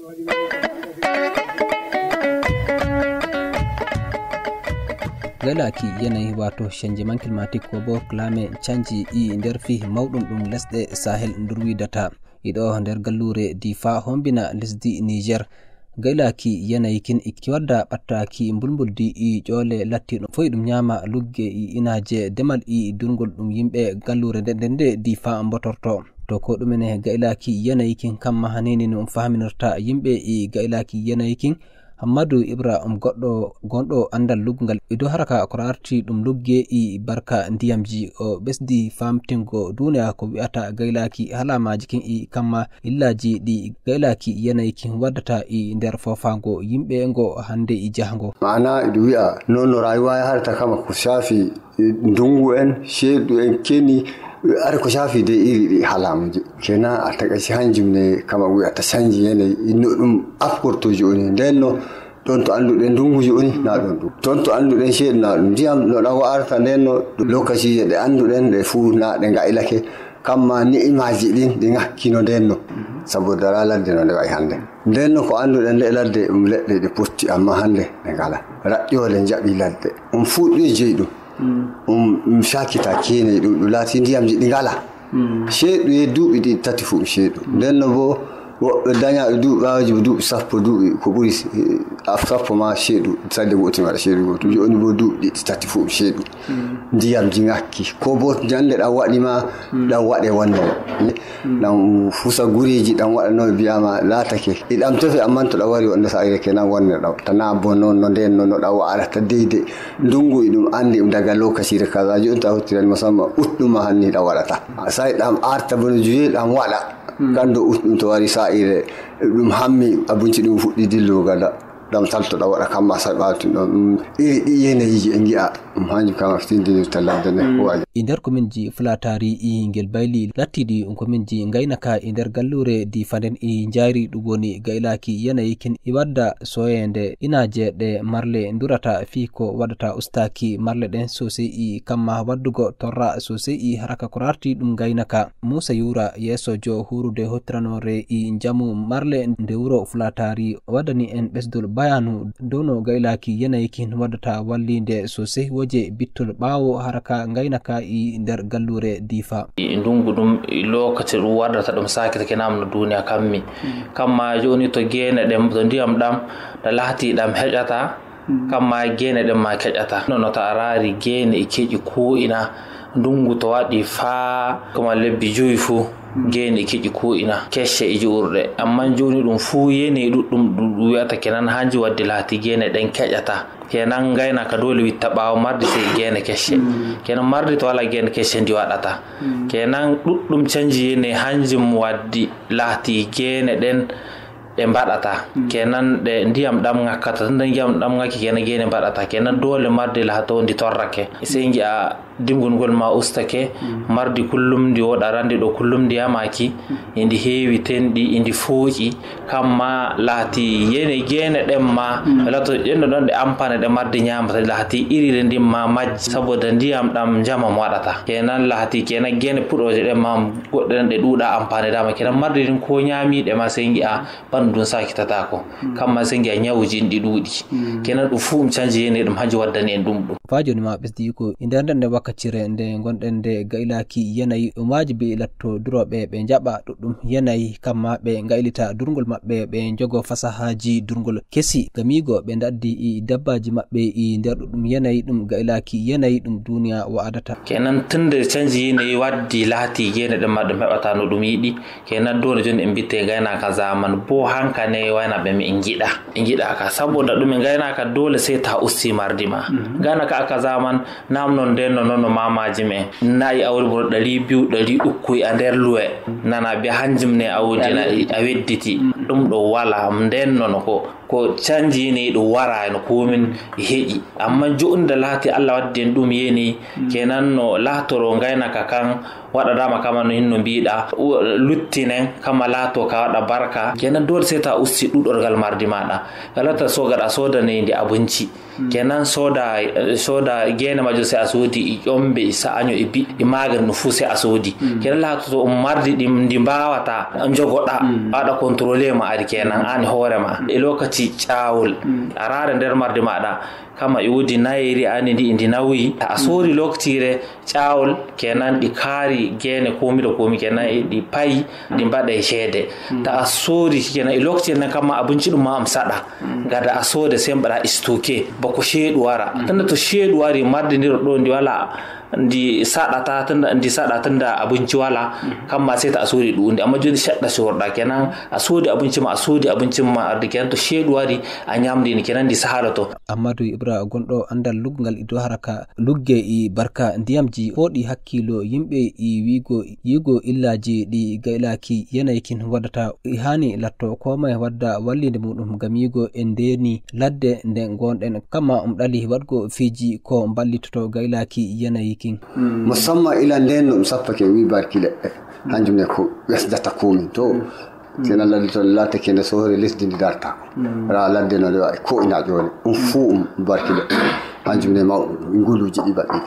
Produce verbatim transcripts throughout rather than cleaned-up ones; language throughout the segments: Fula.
Gaylaaki yanayi wato changement climatique ko bo climate change i nder fii mawɗum ɗum lesɗe Sahel ndurwidata. Iɗo nder galluure Difa hombina lesdi Niger. Gaylaaki yanayi kin iki wadda ɓattaaki mbulmbuldi i ƴoole latti ɗum foyi ɗum ñaama lugge i inaje demal i durngol ɗum yimɓe galluure nde nde nde Difa mbotorto. To ko ɗumene gaylaaki yanayi kin kamma hanini no faminirta yimɓe i gaylaaki yanayi kin. Hammadu Ibra um goɗɗo gonɗo andal luggal ido haraka ko arti ɗum lugge i barka ndiyamji o ɓesdi famtingo duniya ko wi'ata gaylaaki halamaji kin i kamma illaji ɗi gaylaaki yanayi kin waddata i nder fofango yimɓe ngo hande i jahango. Maana iɗum wi'a noon no rayuwa yahrata kama ko saafi ndungu en, ceeɗu en, keni, ara ko saafi de iri ɗi halamuji. Kenan a taga si hanjum ne kama wi'ata sanji yanayi inno ɗum afkorto jooni. Nden no ɗon to annduɗen ndungu jooni na ɗon ɗum. Ton to annduɗen ceeɗu na ɗum. Ndiyam no ɗan wa'arta nden no lokasiije ɗe annduɗen ɗe fuu na ɗe nga'ilake. Kamma ni'imaaji ɗin ɗi ngakkino nden no. Saboda ra ladde no nde wa'i hannde. Nden no ko annduɗen nde ladde ɗum leɗɗe ɗe potti amma hannde ɗe ngala. Raƴƴoole njaɓi ladde. Ɗum fuu ɗum e jeyi ɗum. Ɗum ɗum sakita kene ɗum ɗum laati ndiyamji ɗi ngala. Ceeɗu e duuɓi ɗi tati fuu ɗum ceeɗu. Nden no bo woɓɓe dañaaɓe duuɓi ɓaawoji duuɓi sappo duuɓi ko ɓuri sappo ma ceeɗu sadde gooti waɗa ceeɗu gootu jooni bo duuɓi ɗi tati fuu ɗum ceeɗu. Ndiyamji ngakki ko bo ñande ɗan waɗi ma ɗan waɗe wonde ɗan fusa gureji ɗan waɗa no mbiyama laatake iɗam tofe amman to ɗan wari wonde sa'ire kenan wonde ɗan tana bo noon no nden no no ɗan wa'arata deyde ndungu iɗum andi ɗum daga lokacire kaza jooni ta hottirani musamman ut ɗum ma hanni ɗan waɗata sai ɗam arta bono juye ɗam waɗa kando ut ɗum to wari sa'ire ɗum hammi abinci ɗum fuɗɗi dillugo gada ɗam saltoɗa waɗa kamma saɓatin ɗon ɗum iri ɗi yeneyiiji e ngi'a ɗum hanjum kama fitindinirta ladde nde huwaji. E nder kominji Fulatari e ngel bayli lattidi kominji ngaynaka e nder gallure di faden e njayri ɗum woni gaylaki yanayi kin e wadda soyende inaje ɗe marle durata fii ko waɗata ustaki marle ɗen sosai e kamma waddugo torra sosai e haraka ko rarti ɗum ngaynaka. Musa Yura yeeso jo hurude hottiranoore e njamu marle nde wuro Fulatari waɗani en ɓesdol bayanu dow no gaylaki yanayi kin waɗata wallinde sosai woje bittol ɓaawo haraka ngaynaka e nder gallure Difa. E ndungu ɗum e lokaci ɗum waɗata ɗum sakitake nam no duniya kammi. Kamma joni to gene ɗem to ndiyam ɗam ɗa lahti ɗam heƴata. Kamma gene ɗen ma keƴata. Nono ta a raari gene e keƴi ko ina ndungu to waɗi faa koma lebbi joyi fuu gene e keƴi ko ina kecce e juurɗe. Amma joni ɗum fuu yene ɗuɗɗum ɗum ɗum wi'ata kenan hanji wadde laati gene ɗen keƴata. Kenan ngaynaka dole witta ɓaawo mardi sey gene kecce. Kenan mardi to wala gene kecce ndi waɗata. Kenan ɗuɗɗum canji yene hanjum waddi laati gene ɗen ɗe mbaɗata. Kenan ɗe ndiyam ɗam ŋakkata tan nde ndiyam ɗam ŋakki kenan gene mbaɗata kenan dole mardi lahato ndi torrake sey ngi'a dimgol ngol ma ustake. Mardi kullum ndi woɗa randi ɗo kullum ndi yamaki. Indi heewi tenɗi indi fooƴi kamma laati yene gene ɗen ma lato ɗen ɗo ɗon ɗe ampane ɗe mardi ñamata laati irire ndin ma majji saboda ndiyam ɗam njamam waɗata kenan laati kenan gene puɗoje ɗen ma goɗɗe ɗen ɗe ɗuuɗa ampane dama kenan mardi ɗin ko ñaamiɗe ma sey ngi'a ɓandu ndun sakitataako. Kamma sey ngi'a ñawuji ɗin ɗi ɗuuɗi. Kenan ɗum fuu ɗum canji yene ɗum hanjum waddani en ɗum ɗum. Faa jooni ma ɓesdi ko e nder nden nde wakkacire nde ngonɗen nde gaylaki yanayi ɗum waajibi latto durooɓe ɓe njaɓa ɗuɗɗum yanayi kamma ɓe ngaylita durngol maɓɓe ɓe njogo fasahaji durngol kesi gamigo ɓe ndaddi e dabbaji maɓɓe e nder ɗuɗɗum yanayi ɗum gaylaki yanayi ɗum duniya wa'adata. Kenan tun nde canji yanayi waddi laati gene ɗen ma ɗum heɓata no ɗum yiɗi. Kenan dole joni en mbitte gaynaka zaman bo hanka ne wayna ɓe mi en jiɗa en jiɗaka saboda ɗum en gaynaka dole sey ta usti mardi ma. Gaynaka aka zaman nam non nden no nono mamaji men nayi awri bono ɗari biyu ɗari ukkuy a nder luwe nana ɓe hanjum ne awdi nayi a wedditi. Ɗum ɗo wala nden nono ko ko canji ni ɗum wara no komin heƴi amma joɗnde laati Allah waddi en ɗum yeni. Kenan no laatoro gaynaka kan waɗanama kama no hinno mbiɗa luttinen kama laato ka waɗa barka kenan dole sey ta usti ɗuɗorgal mardi maɗa. Galata sogaɗa sodaneyndi abinci kenan soda soda gene majjo sey a sodi e ƴombe e sa'año e bi e magani ɗum fuu sey a sodi. Kenan laatoto on mardi ɗi ndi mbawata jogoɗa a waɗa contrôlé. Ma ari kenan an hoore ma e lokaci ƴawol a raara nder marde maɗa, kama e wodi nayri ani ndi ndi nawi. A sori loktiire ƴawol kenan ɗi kaari gene komi da komi kenan e ɗi payi ɗi mbaɗa e ceede. Ta a sori kenan e loktiire nan kama abinci ɗum ma am saɗa. Gada a soda sai mbaɗa stoke bako sheeɗu wara. Tunda to sheeɗu wari marde ndiro ɗo ndi wala ndi saɗata tunda ndi saɗa tunda abinci wala. Kamma sai ta a sori ɗuɗi amma joni seɗɗa sorɗa kenan a sodi abinci ma a sodi abinci ma arde kenan to sheeɗu wari a nyamdi ni kenan ndi sahaloto. Ammadu Ibra gonɗo andal luggal ido haraka lugge e barka ndiyamji foɗi hakkilo yimɓe e wigo yigo illaji ɗi gaylaki yanayi kin waɗata. E hani latto komai wadda wallinde muɗum gam yigo e ndeni ladde nde gonɗen kamma um ɗali waɗgo fiji ko mballitoto gaylaki yanayi kin. Musamman ila nden no ɗum sappake wi barki leɗɗe hanjum ne ko ɓesdata komin to. Sena ladde to lattake nde sohore lesdi ndi darta. Ra ladde no nde waɗi ko ina ƴoone ɗum fuu um barki leɗɗe. Hanjum ne mawɗum ɗum nguluuji ɗi baɗɗi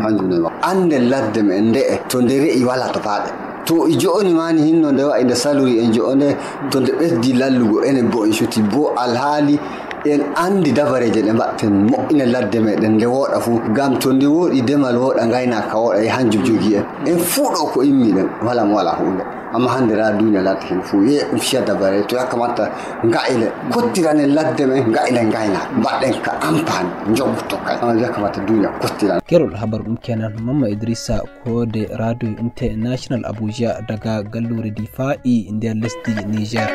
hanjum ne mawɗum annde ladde men nde'e to nde re'i wala to faaɗe. To e jo'oni mani hinno nde wa'i nde salori en jo'o nde to nde ɓesdi lallugo enen bo en coti bo alhaali en anndi dabareeje ɗe mbaɗten moƴƴina ladde meɗen nde wooɗa fuu. Ngam to nde wooɗi demal wooɗa ngaynaaka wooɗa e hanjum jogii en. En fuu ɗo ko immiɗen wala mo wala huunde. Amma hannde raa duuniya laati heen fuu yee ɗum fiya dabare to yakkamata nga'ile kottirane ladde men nga'ile ngaynaaka mbaɗɗen ka ampaani njogoto kay amma yakkamata duuniya kottirane. Kerol habar ɗum kenan Mamma Idrissa Kode Radio International Abuja daga gallure Difa'i nder lesdi Niger.